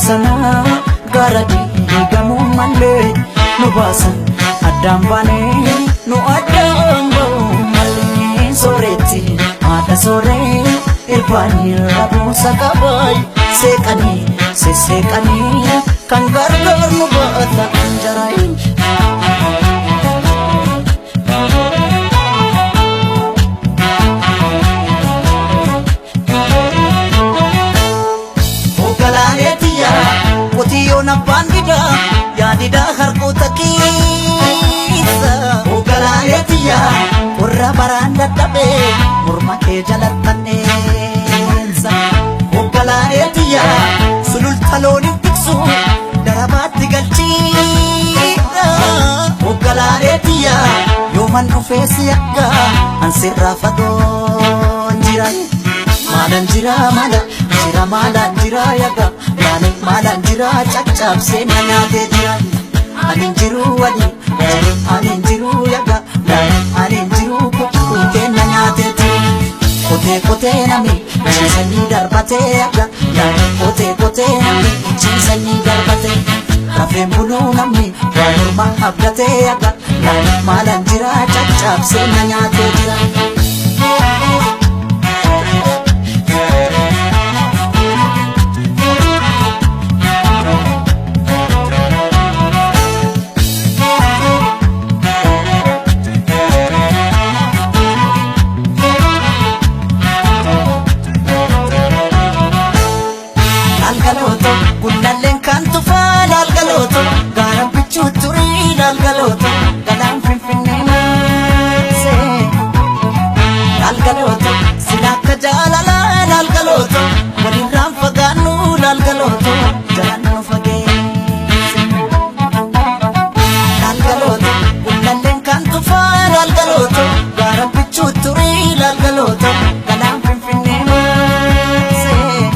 Sanaa gaara diigamuu malee nu baasan addaan baanee nu addaan ba'u malee sooretti haadha sooree irbaanii rabuusa qabaay seeqanii sesseeqanii kan gargaar nu baata anjaraayin. Hoogganaalee qotiyyoon abbaan didaa yaadidaa harkoota keessa. Hoogganaalee warra baraan dadhabee morma kee jalattanneessa. Hoogganaalee sululta looniif tiksu darabaatti galchiidha. Hoogganaalee yooman dhufee si akka ansirraa fagoon jira. Maalaan jira maala jira maalaan jira yaga yaani maalaan jira caccabsee na nyaatee jira. Ani jiru wali jiru ani jiru yaga yaani ani jiru kukkutee na nyaatee jira. Kotee kotee nami ciisanii darbatee yaga yaani kotee kotee nami ciisanii darbatee. Rafeen buluu namni waan morma abdatee yaga yaani maalaan jira caccabsee na nyaatee jira. Laalgalooto guddalleen kan tufaa laalgalooto gaaraan bichuu turii laalgalooto galaan finfinnee maasee. Laalgalooto sila akka jaalalaa laalgalooto walirraan fagaannu laalgalooto jalaan nu fageesse. Laalgalooto guddalleen kan tufaa laalgalooto gaaraan bichuu turii laalgalooto galaan finfinnee maasee.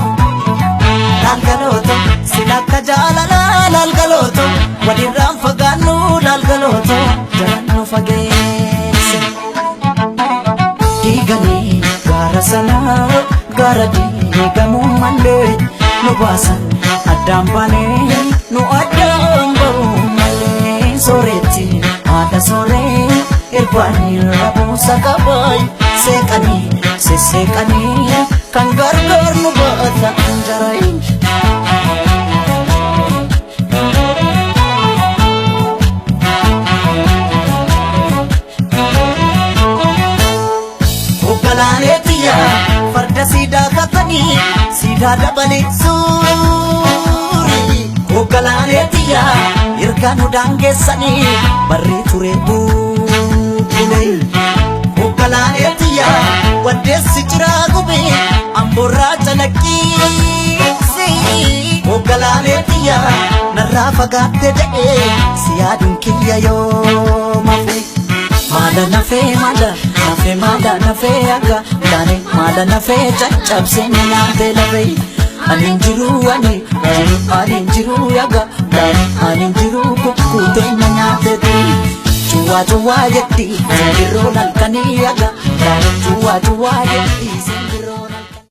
Laalgalooto sila akka jaalalaa laalgalooto walirraan fagaannu laalgalooto jalaan nu fageesse. Diiganii gaara sanaa gaara diigamuu malee nu baasan addaan baanee nu addaan ba'u malee sooretti haadha sooree irbaanii rabuusa qabaay seeqanii sesseeqanii kan gargaar nu baata anjaraayin. Hoogganaalee farda siidaa katanii siidaa dabalee suuri. Hoogganaalee ergaa nu daangeessanii barree ture buulee. Hoogganaalee waddeessi jiraa gubee amboorraa calaqqiisi. Hoogganaalee narraa fagaatte jedhee si yaaduun kiyya yoo mafe. Maala nafee maala nafee maala nafee akka taane maala nafee caccabsee na nyaatee lafee. Ani hin jiru ani jiru ani hin jiru yaga taane ani hin jiru kukkutee na nyaatee turi. Cuwaa cuwaa jetti simbirroon halkanii yaga taane cuwaa cuwaa jetti simbirroon.